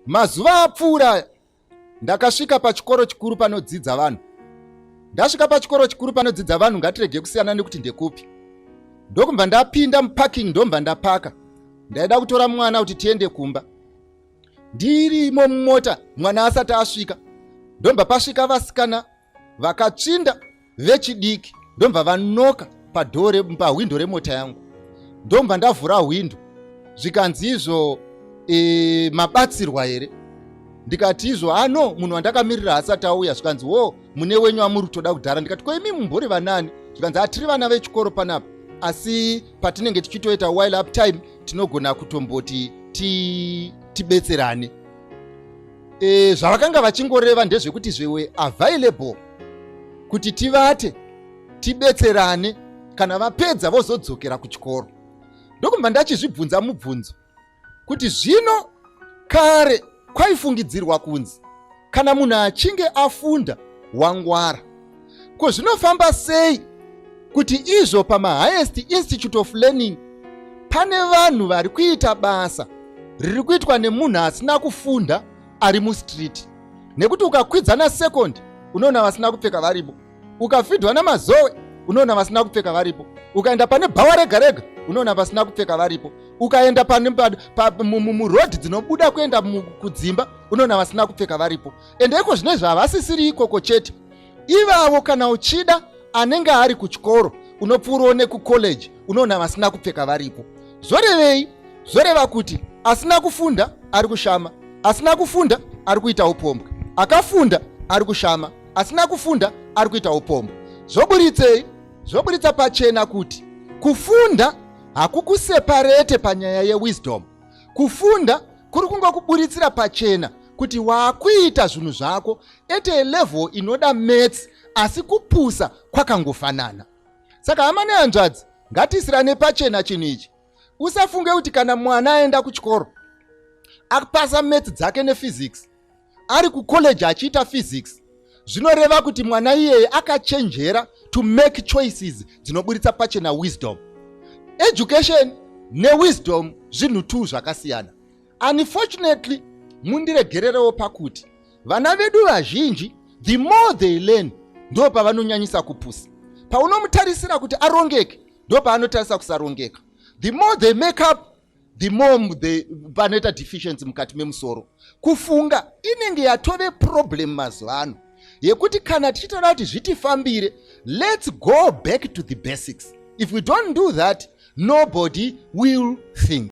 Mazuva apfuura aya ndakasvika pachikoro chikuru panodzidza vanhu. Ndasvika pachikoro chikuru panodzidza vanhu, ngatirege kusiyana nekuti ndekupi. Ndokubva ndapinda muparking, ndobva ndapaka. Ndaida kutora mwana kuti tiende kumba. Ndirimo mumota mwana asati asvika, ndobva pasvika vasikana vakatsvinda vechidiki, ndobva vanoka padhoo pahwindo remota yangu, ndobva ndavhura hwindo. Zvikanzi izvo mabatsirwa here? Ndikati izvo ano munhu wandakamirira asati auya. Zvikanzi, wo mune wenyu amuri kutoda kudhara. Ndikati, ko imi mumbori vanani? Zvikanzi, hatiri vana vechikoro panapa, asi patinenge tichitoita while up time tinogona kutomboti tibetserane. Zvavakanga vachingoreva ndezvekuti zvewe available kuti tivate tibetserane kana vapedza vozodzokera kuchikoro. Ndokubva ndachizvibvunza mubvunzo kuti zvino kare kwaifungidzirwa kunzi kana munhu achinge afunda wangwara, ko zvinofamba sei kuti izvo pamahighest institute of learning pane vanhu vari kuita basa riri kuitwa nemunhu asina kufunda ari mustreet? Nekuti ukakwidza nasekondi unoona vasina kupfeka varipo, ukafidwa namazowe unoona vasina kupfeka varipo, ukaenda pane bhawa rega rega unoona vasina kupfeka varipo, ukaenda pane murodhi dzinobuda kuenda kudzimba unoona vasina kupfeka varipo. Ende iko zvino izvi havasisiri ikoko chete ivavo. Kana uchida anenge ari kuchikoro, unopfuurawo nekucollege, unoona vasina kupfeka varipo. Zvorevei? Zvoreva kuti asina kufunda ari kushama, asina kufunda ari kuita upombwe, akafunda ari kushama, asina kufunda ari kuita upombwe. Zvoburitsei? Zvoburitsa pachena kuti kufunda hakukuseparate panyaya yewisdom. Kufunda kuri kungokuburitsira pachena kuti waakuita zvinhu zvako at a level inoda maths, asi kupusa kwakangofanana. Saka hama nehanzvadzi, ngatisirane pachena chinhu ichi. Usafunge kuti kana mwana aenda kuchikoro akapasa maths dzake nephysics, ari kucollege achiita physics, zvinoreva kuti mwana iyeye akachenjera to make choices dzinoburitsa pachena wisdom. Education newisdom zvinhu two zvakasiyana. Unfortunately, mundiregererewo pakuti vana vedu vazhinji, the more they learn, ndo pavanonyanyisa kupusa. Paunomutarisira kuti arongeke, ndo paanotarisa kusarongeka. The more they make up, the more panoita deficiency mukati memusoro. Kufunga inenge yatove problem mazuva ano, yekuti kana tichitoda kuti zvitifambire, let's go back to the basics. If we don't do that, nobody will think.